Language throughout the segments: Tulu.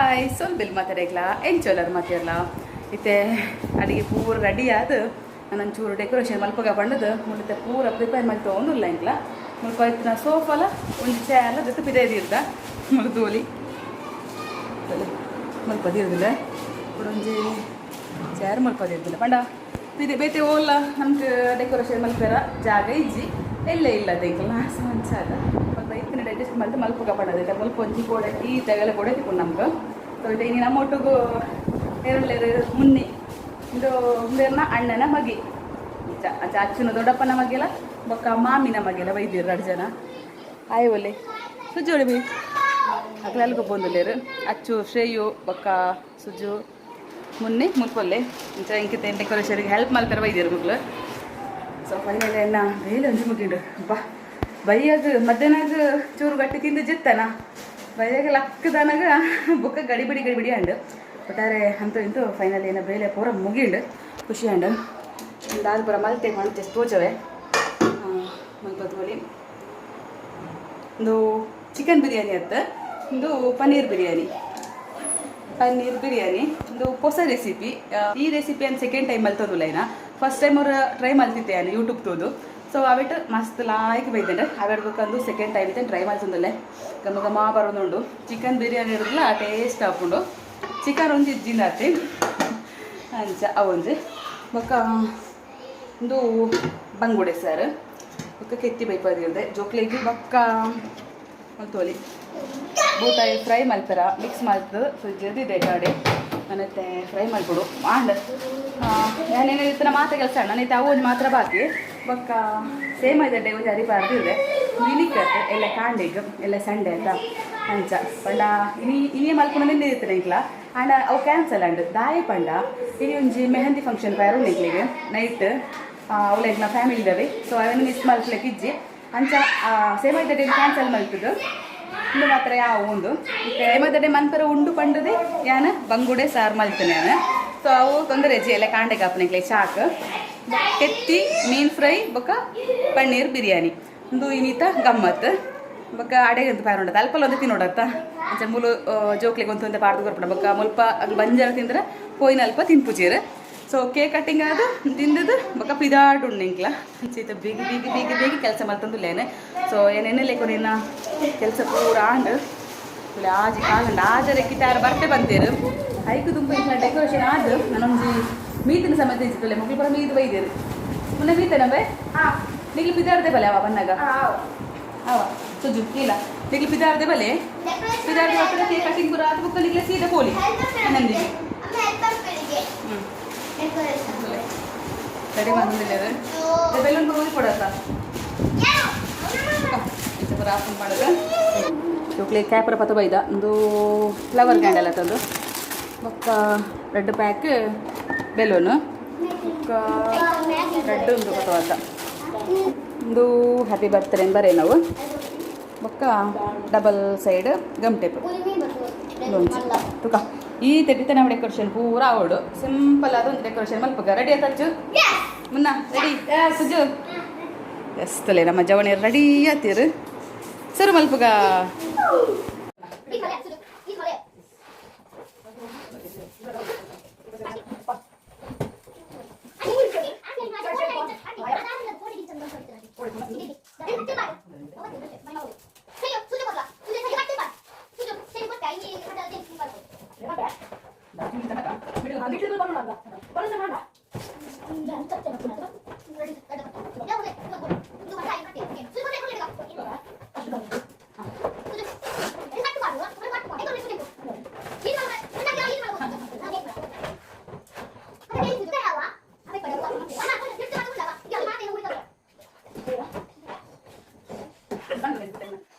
ಹಾಯ್, ಸೊಲ್ಬಿಲ್ ಮಾತಾಡೇಗ್ಲಾ ಎಂಚೋಲರ್ ಮಾತಿರ್ಲ. ಇತ್ತೆ ಅಡಿಗೆ ಪೂರ ರೆಡಿ ಆದ್ ನಾನು ಒಂಚೂರು ಡೆಕೋರೇಷನ್ ಮಲ್ಪಗ ಪಂಡದು ಮುಲ್ತ ಪೂರ ಪ್ರಿಪೇರ್ ಮಲ್ತೊಂದುಲ್ಲ ಎಂಕ್ಲ. ಮುಲ್ಪ ಇತ್ತಿನ ಸೋಫಾಲ ಒಂಜಿ ಚೇರ್ಲ ಜೊತೆ ಪಿದೈ ದೀರ್ದ ಮುಲ್ಪ ತೋಲಿ ಮುಲ್ಪ ದೀರ್ದಿಲ್ಲ. ಒಂಜಿ ಚೇರ್ ಮುಲ್ಪ ದೀರ್ದಿಲ್ಲ ಪಂಡ ಪಿದೆ ಬೇತೆ ಓಲ್ಲ ನಮ್ಗೆ ಡೆಕೋರೇಷನ್ ಮಲ್ಪೆರ ಜಾಗ ಇಜ್ಜಿ, ಎಲ್ಲೇ ಇಲ್ಲ ಎಂಕ್ಲ. ಸೊ ಅಂಚಾದ ಮುಲ್ಪ ಇತ್ತಿನ ಅಡ್ಜಸ್ಟ್ ಮಲ್ತು ಮಲ್ಪುಗ ಪಂಡದು ಮುಲ್ಪ ಒಂಜಿ ಗೋಡೆ ಈ ತಗಲ ಗೋಡೆ ತಿಕ್ಕೊಂಡು ನಮ್ಗೆ. ಸೊ ಇದು ಇನಿ ನಮ್ಮ ಒಟ್ಟುಗು ಏರುಲ್ಲೇರು ಮುನ್ನಿ, ಇದು ಉಂದೇರ್ನ ಅಣ್ಣನ ಮಗಿ. ಅಂಚ ಅಚ್ಚುನ ದೊಡ್ಡಪ್ಪನ ಮಗಿಲ ಬೊಕ್ಕ ಮಾಮಿನ ಮಗಿಲ ಬೈದಿರು ಎರಡು ಜನ. ಆಯ್ ಒಲ್ಲೆ ಸುಜ್ಜೋಳಿ ಬಿ ಅಕ್ಲೆ ಅಲ್ಗ ಬಂದುಲ್ಲೇರು. ಅಚ್ಚು, ಶ್ರೇಯು ಬೊಕ್ಕ ಸುಜ್ಜು, ಮುನ್ನಿ ಮುಲ್ಪೊಲ್ಲೆ. ಇಂಚ ಇಂಕಿತ ಡೆಕೋರೇಷನ್ಗೆ ಹೆಲ್ಪ್ ಮಲ್ಪೆರ ಬೈದಿರು ಮುಗ್ಲು. ಸೊ ಫೈನಲಿ ಎನ್ನ ಬೇಲೆ ಒಂಜಿ ಮುಗಿಂಡು. ಬಾ, ಬೈಯಾಗ ಮಧ್ಯಾಹ್ನಾಗ ಚೂರು ಗಟ್ಟಿ ತಿಂದು ಜಿತ್ತನ ಬೈಯಾಗ ಲಕ್ಕದನಗ ಬೊಕ್ಕ ಗಡಿಬಿಡಿ ಗಡಿಬಿಡಿ ಅಂಡು. ಒಟ್ಟಾರೆ ಅಂತೂ ಇಂತೂ ಫೈನಲಿ ಏನ ಬೇಲೆ ಪೂರ ಮುಗಿಂಡು, ಖುಷಿ ಅಂಡು. ದಾಲ್ ಪೂರ ಮಲ್ತೆ ಮಲ್ತೆ ತೋಚವೆ ಮಲ್ಪತ್ವಲಿ. ಒಂದು ಚಿಕನ್ ಬಿರಿಯಾನಿ ಅತ್ತ, ಒಂದು ಪನ್ನೀರ್ ಬಿರಿಯಾನಿ. ಪನ್ನೀರ್ ಬಿರಿಯಾನಿ ಒಂದು ಹೊಸ ರೆಸಿಪಿ. ಈ ರೆಸಿಪಿ ಅನ್ನು ಸೆಕೆಂಡ್ ಟೈಮ್ ಮಲ್ತೋದಿಲ್ಲ ಏನ, ಫಸ್ಟ್ ಟೈಮ್ ಅವ್ರು ಟ್ರೈ ಮಲ್ತಿದ್ದೆ ನಾನು ಯೂಟ್ಯೂಬ್ ತೋದು. ಸೊ ಅವಿಟ್ಟು ಮಸ್ತ್ ಲಾಯ್ಕ್ ಬೈದೇನೆ. ಅವೆಡ್ಬೇಕಂದು ಸೆಕೆಂಡ್ ಟೈಮ್ ಇದ್ದೇನೆ ಟ್ರೈ ಮಲ್ತಂದಲ್ಲೇ. ಘಮ ಘಮ ಬರೋದುಂಡು. ಚಿಕನ್ ಬಿರಿಯಾನಿ ಇರೋದಿಲ್ಲ, ಟೇಸ್ಟ್ ಆಪುಂಡು. ಚಿಕನ್ ಒಂಜಿ ಇಜ್ಜಿಂದಾತಿ ಅಂಚ ಅವೊಂಜಿ. ಬೊಕ್ಕ ಒಂದು ಬಂಗುಡೆ ಸಾರು, ಬೊಕ್ಕ ಕೆತ್ತಿ ಬೈಪದಿರ್ದೆ ಜೋಕ್ಲೆಗ್. ಬೊಕ್ಕ ಮಲ್ತೋಲಿ ಬೂತಾಯಿ ಫ್ರೈ ಮಲ್ಪೆರ ಮಿಕ್ಸ್ ಮಲ್ತದು ಫ್ರಿಜ್ ಇದೆ ಗಾಡಿ ನನತ್ತೆ ಫ್ರೈ ಮಲ್ಪೊಡು ಆಂಡ್. ಯಾನೇನು ಇತ್ತನ ಮಾತ್ರ ಕೆಲಸ ನನೈತೆ, ಅವು ಒಂಜಿ ಮಾತ್ರ ಬಾಕಿ. ಬೊಕ್ಕ ಸೇಮ್ ಇದೆ ಒಂಜಿ ಅರಿ ಪಾರ್ದಿದೆ ಇನಿಕತ್ತೆ ಎಲ್ಲ ಕಾಂಡಿಗ್ ಎಲ್ಲ ಸಂಡೆ ಆಯ್ತಾ. ಅಂಚ ಪಂಡ ಇನಿ ಇನಿಯೇ ಮಲ್ಪುನ ನಿಂದಿರ್ತದೆ ಎಂಕ್ಲ. ಆಂಡ ಅವು ಕ್ಯಾನ್ಸಲ್ ಅಂಡ್. ದಾಯ ಪಂಡ ಇನಿ ಒಂಜಿ ಮೆಹಂದಿ ಫಂಕ್ಷನ್ ಪೈರು ಎಂಕ್ಲಿಗೆ ನೈಟ್ ಅವಳ ಎಂಕ್ಲ ಫ್ಯಾಮಿಲಿ ಇದ್ದಾವೆ. ಸೊ ಅವನ್ನು ಮಿಸ್ ಮಲ್ಪಲಿಕ್ಕೆ ಇಜ್ಜಿ. ಅಂಚ ಸೇಮ್ ಐತೆ ಕ್ಯಾನ್ಸಲ್ ಮಲ್ತದ್ದು. ಇಂದು ಮಾತ್ರ ಯಾವ ಉಂಡು ಸೇಮದಡೆ ಮನ್ಪರ ಉಂಡು ಪಂಡದೆ ಯಾನ ಬಂಗುಡೆ ಸಾರು ಮಲ್ತನೆ ಯಾನ. ಸೊ ಅವು ತೊಂದರೆ ಜಿ ಎಲ್ಲ ಕಾಂಡೆ ಕಾಪನೆಕ್ಲೆ ಚಾಕ್. ಕೆತ್ತಿ, ಮೀನ್ ಫ್ರೈ ಬೊಕ್ಕ ಪನ್ನೀರ್ ಬಿರಿಯಾನಿ ಒಂದು ಇನ್ನಿತ ಗಮ್ಮತ್. ಬೊಕ್ಕ ಅಡೆಗೆ ಅಂತ ಪಾರುಂಡತ್ತ ಅಲ್ಪಲ್ಲ ಒಂದು ತಿನ್ನೋಡತ್ತ. ಅಂಚ ಮುಲು ಜೋಕ್ಲಿಗೆ ಒಂದು ಒಂದು ಪಾಡ್ದು ಕೊರ್ಪಡ. ಬೊಕ್ಕ ಮುಲ್ಪ ಅಗ್ಲು ಬಂಜಾರ ತಿಂದ್ರೆ ಪೋಯಿನ ಅಲ್ಪ ತಿನ್ಪುಜೀರ್. ಸೊ ಕೇಕ್ ಕಟ್ಟಿಂಗ್ ಅದು ತಿಂದದ್ದು ಬೊಕ್ಕ ಪಿದಾಡ್ ಉಂಡು ಎಂಕ್ಲ. ಅಂಚ ಬೇಗ ಬೇಗ ಬೇಗ ಬೇಗ ಕೆಲಸ ಮಲ್ತಂದುಲ್ಲೇನೆ. ಸೊ ಏನೇನೆ ಲೇಕೊನಿನ್ನ ಕೆಲಸ ಪೂರ ಆಂಡ್. ಆಜಿ ಕಾಲಂಡ ಆಜರೆ ಕಿತಾರ ಬರ್ತೆ ಬಂತೇರು. ಐಕು ತುಂಬ ಇಂಕ್ಲ ಡೆಕೋರೇಷನ್ ಆದ್ ನಾನೊಂಜಿ ಮೀತಿನ ಸಮೇತ ಇಜ್ಜಿತ್ತಲ್ಲ. ಮುಗ್ಲು ಪೂರ ಮೀದು ಬೈದೇರು. ಮುನ್ನ ಮೀತನಬೆ ನಿಗ್ಲು ಪಿದಾರ್ದೆ ಬಲೆ ಅವ ಬನ್ನಾಗ ಅವ ಸುಜು ಇಲ್ಲ. ನಿಗ್ಲು ಪಿದಾರ್ದೆ ಬಲೆ, ಪಿದಾರ್ದೆ ಬರ್ತದೆ. ಕೇಕ್ ಕಟಿಂಗ್ ಪೂರ ಆತು ಬೊಕ್ಕ ನಿಗ್ಲೆ ಸೀದಾ ಪೋಲಿ ನಂದಿಗೆ. ಹ್ಞೂ, ರೆಡಿ ಬಂದಿಲ್ಲ. ಅದು ಬೆಲೂನ್ ಹೋಗಿ ಕೊಡತ್ತ ಇಂಚ ಪೂರ ಆಫ್ ಮಾಡೋದು. ಜೋಕ್ಲಿ ಕ್ಯಾಪರ ಪತ ಬೈದ. ಒಂದು ಫ್ಲವರ್ ಕ್ಯಾಂಡಲ್ ತಂದು, ಬೊಕ್ಕ ರೆಡ್ ಪ್ಯಾಕ್ ಬೆಲೂನು, ಬೊಕ್ಕ ರೆಡ್ ಒಂದು ಪತವಾತ. ಒಂದು ಹ್ಯಾಪಿ ಬರ್ತ್ಡೇ ಬರೇ ನಾವು. ಬೊಕ್ಕ ಡಬಲ್ ಸೈಡ್ ಗಮ್ ಟೇಪ್ ತುಕ. ಈ ತೆಟ್ಟಿತ ನಮ್ಮ ಡೆಕೋರೇಷನ್ ಪೂರ ಅವಡು. ಸಿಂಪಲ್ ಆದ ಒಂದು ಡೆಕೋರೇಷನ್ ಮಲ್ಪಗ. ರೆಡಿ ಆತಚ್ಚು? ಮುನ್ನ ರೆಡಿ? ಸುಜು ಎಸ್ತಲೆ ನಮ್ಮ ಜವಣಿ ರೆಡಿ ಆತೀರು. ಸರು ಮಲ್ಪಗ.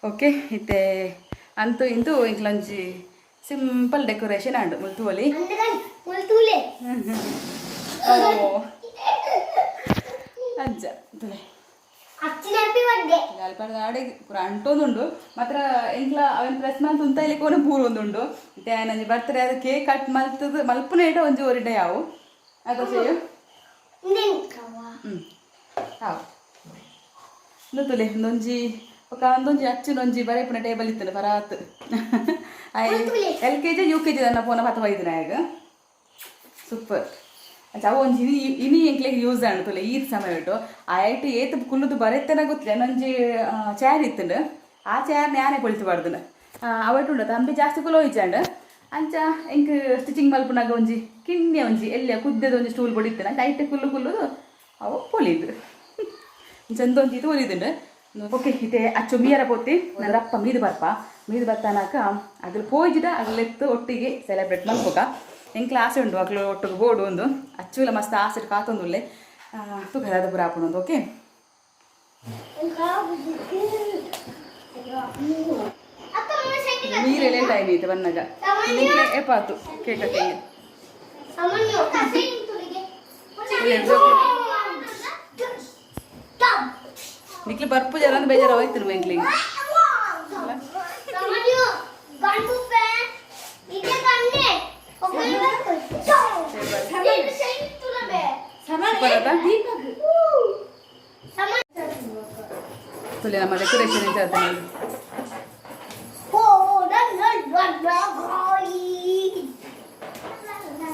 ಓಕೆ, ಇತ್ತೆ ಅಂತೂ ಇಂತೂ ಇಂಕ್ಲಂಜಿ ಸಿಂಪಲ್ ಡೆಕೋರೇಷನ್ ಆಂಡು ಮುಲ್ತುವಲಿ. ಓ ಅಂಚ ತುಲೆ. ಅಲ್ಪ ಆಡೆ ಪೂರ ಅಂಟೊಂದುಂಡು ಮಾತ್ರ. ಎಂಕ್ಲ ಅವೆನ್ ಪ್ರೆಸ್ ಮಲ್ತ್ ಉಂತಾಯಿಲೆ ಕೋನ ಪೂರ ಒಂದುಂಡು. ಇತ್ತೆ ನಂಜಿ ಬರ್ತಾರೆ ಅದು ಕೇಕ್ ಕಟ್ ಮಲ್ತದ ಮಲ್ಪುನೇಟ ಒಂಜಿ ಒರಿಡ ಯಾವು ಅದ చేయು. ಹ್ಞೂ ಹಾವು ತುಲೆ. ಒಂದೊಂಜಿ ಬೊಕ ಒಂದೊಂಜಿ ಅಚ್ಚುನೊಂಜಿ ಬರೆಪುನ ಟೇಬಲ್ ಇತ್ತಲ್ಲ ಪರಾತ್. LKG UKG ದನ್ನ ಪೋನ ಪತ್ತ ವೈದಿನಾಯಗ ಸೂಪರ್. ಅಂಚ ಅವು ಒಂಜಿ ಇನಿ ಇನಿ ಎಂಕ್ಲೆಗ್ ಯೂಸ್ ಆಂಡ್ ತುಲೆ ಈ ಸಮಯ ಇಟ್ಟು ಆಯ್ಟ್ ಏತ್ ಕುಲ್ಲುದು ಬರೆತ್ತನ ಗೊತ್ತಿಲ್ಲ. ಒಂಜಿ ಚೇರ್ ಇತ್ತುಂಡು, ಆ ಚೇರ್ ಯಾನೆ ಕೊಳಿತು ಬಾರ್ದುಂಡು. ಅವಟ್ಟು ಉಂಡು ತಂಬಿ ಜಾಸ್ತಿ ಕುಲೋ ಇಜ್ಜಾಂಡ್. ಅಂಚ ಎಂಕ್ ಸ್ಟಿಚಿಂಗ್ ಮಲ್ಪುನಾಗ ಒಂಜಿ ಕಿನ್ಯ ಒಂಜಿ ಎಲ್ಲಿಯ ಕುದ್ದದ ಒಂಜಿ ಸ್ಟೂಲ್ ಬೊಡಿ ಇತ್ತು. ಅಂಚ ಐಟ್ ಕುಲ್ಲು ಕುಲ್ಲುದು ಅವು ಪೊಲಿದು ಚಂದ ಒಂಜಿ ಇದು ಒಲಿದುಂಡು. ಓಕೆ, ಇತ್ತೆ ಅಚ್ಚು ಮೀಯರ ಪೋತಿ ನನ್ನ ಅಪ್ಪ ಮೀದು ಬರ್ಪ ಮೀದು ಬರ್ತಾನಾಕ ಅಗಲು ಪೋಯ್ಜಿಡ ಅಗಲೆತ್ತು ಒಟ್ಟಿಗೆ ಸೆಲೆಬ್ರೇಟ್ ಮಲ್ಪುಕ ಎಂಕ್ಲ ಆಸೆ ಉಂಡು. ಅಗಲು ಒಟ್ಟಿಗೆ ಬೋಡು ಒಂದು ಅಚ್ಚುಲ ಮಸ್ತ್ ಆಸೆ ಕಾತೊಂದುಲ್ಲೆ ತೂಕ ದಾದ ಪೂರ ಆಪುಂಡು. ಓಕೆ. ನೀರೇ ಲೇಟ್ ಆಯ್ತು ಬನ್ನಾಗ ಏಪಾತು ಕೇಕ್ ಕಟ್ಟಿಂಗ್. ನಿಕ್ಲಿ ಬರ್ಪು ಜರ ಅಂದ್ರೆ ಬೇಜಾರು ಹೋಯ್ತು ಎಂಕ್ಲಿಗೆ. ಸೂಪರ್ ಅದ ತುಲೆ ನಮ್ಮ ಡೆಕೋರೇಷನ್ ಎಂತ.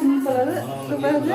ಸಿಂಪಲ್ ಅದು, ಸೂಪರ್ ಅದು.